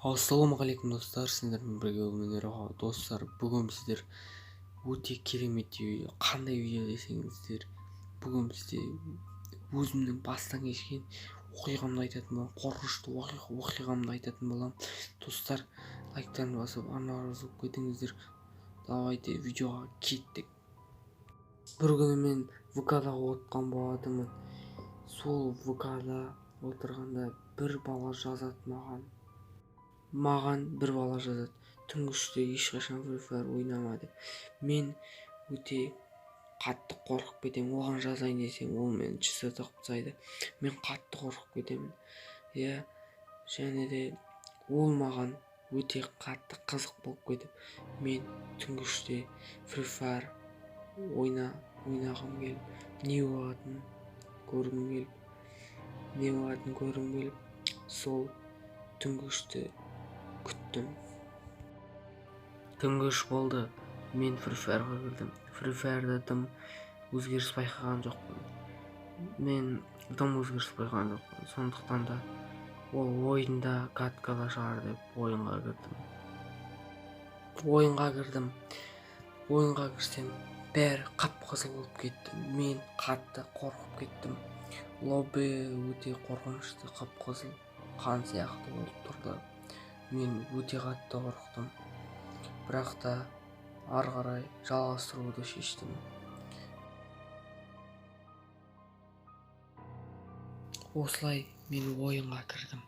Ассалаумағалейкум, достар! Сіздермен бірге мен, Ероға. Достар, бүгін біздер өте керемет видео. Қандай видео десеңіздер, бүгін бізде өзімнің бастан кешкен оқиғамды айтатын боламын, қорқынышты оқиғамды айтатын боламын. Достар, лайктарын басып, арнаға жазылып кетіңіздер. Давайте, видеоға кеттік. Бір күні мен ВК-да отырған болатынмын. Сол ВК-да отырғанда бір бала жазады маған. Маған бір бала жазады: «Түнгі 3-те ешқашан Free Fire ойнама», — деп. Мен өте қатты қорқып кетемін. Оған жазайын десем, ол мені ЧС қылып тастайды. Мен қатты қорқып кетемін, иә. Және де ол маған өте қатты қызық болып кетіп, мен түнгі 3-те Free Fire ойнағым келіп, не болатынын көргім келіп, не болатынын көргім келіп, сол түнгі 3-ті күттім. Түнгі 3 болды. Мен Free Fire'ға кірдім. Free Fire'да дым өзгеріс байқаған жоқпын. Мен дым өзгеріс байқаған жоқпын. Сондықтан да ол ойында каткада шығар деп ойынға кірдім. Ойынға кірдім. Ойынға кірсем, бәрі қып қызыл болып кетті. Мен қатты қорқып кеттім. Лобби өте қорқынышты, қып қызыл қан сияқты болып тұрды. Мен өте қатты қорықтым, бірақ та ары қарай жалғастыруды шештім. Осылай мен ойынға кірдім.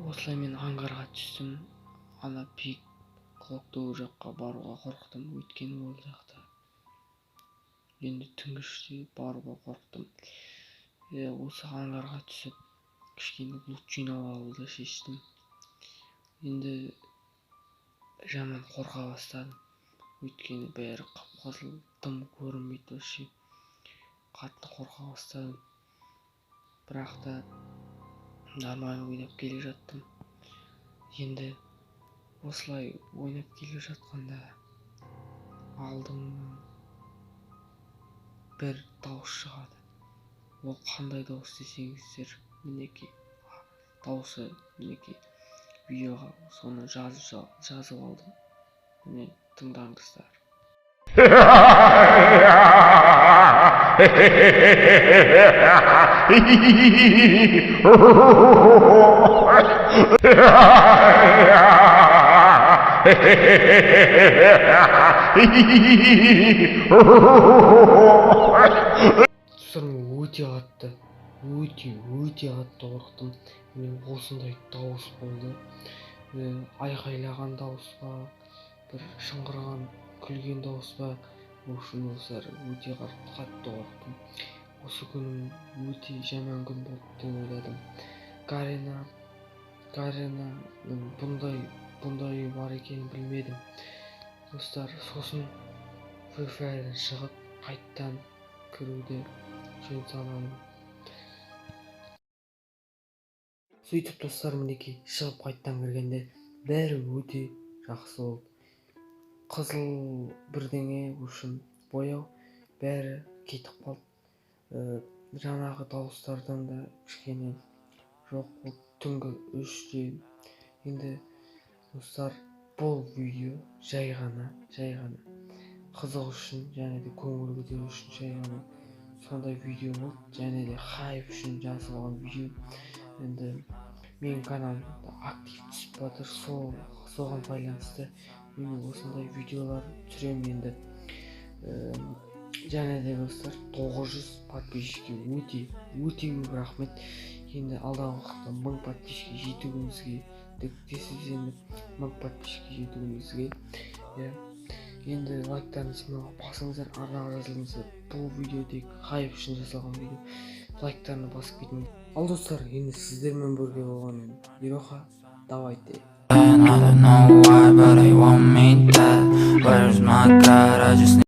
Осылай мен ангарға түстім. Ана пик Клоктоу жаққа баруға қорықтым, өйткені ол жақта енді түнгі 3-те баруға қорықтым. Иә, осы ангарға түсіп, кішкене лут жинап алуды шештім. Енді жаман қорқа бастадым, өйткені бәрі қып қызыл, дым көрінбейді вообще. Қатты қорқа бастадым, бірақ та нормально ойнап келе жаттым. Енді осылай ойнап келе жатқанда алдымнан бір дауыс шығады. Ол қандай дауыс десеңіздер, мінекей дауысы, мінекей видеоға соны жазып алдым. Міне, тыңдаңыздар. Достар, мен өте қатты, өте өте қатты қорықтым. Міне, осындай дауыс болды. Айқайлаған дауыс па, бір шыңғырған, күлген дауыс па? В общем, достар, өте қатты қорықтым. Осы күнім өте жаман күн болды деп ойладым. Гаренаның бұндай бар екенін білмедім, достар. Сосын Free Fire'дан шығып, қайттан кіруді жөн санадым. Сөйтіп, достар, мінекей, шығып қайттан кіргенде бәрі өте жақсы болды. Қызыл бірдеңе, в общем, бояу бәрі кетіп қалды. Жаңағы дауыстардан да кішкене жоқ болды. Түнгі 3-те. Енді, достар, бұл видео жай ғана қызық үшін және де көңіл көтеру үшін жай ғана сондай видео болды және де хайп үшін жазылған видео. Енді менің каналымда актив түсіп жатыр, сол соған байланысты мен осындай видеолар түсіремін енді. Және де, достар, 900 подписчикке өте өте көп рахмет. Енді алдағы уақытта 1000 подписчикке жетуімізге тілектеспіз. Енді 1000 подписчикке жетуімізге, иә. Енді лайктарыңызды басыңыздар, арнаға жазылыңыздар. Бұл видео тек хайп үшін жасалған видео. Лайктарны басып кетіңдер. Ал, достар, енді сіздермен бірге болған мен, Ероха. Давайте. I don't know why, but I want me dead. Where's my God? I just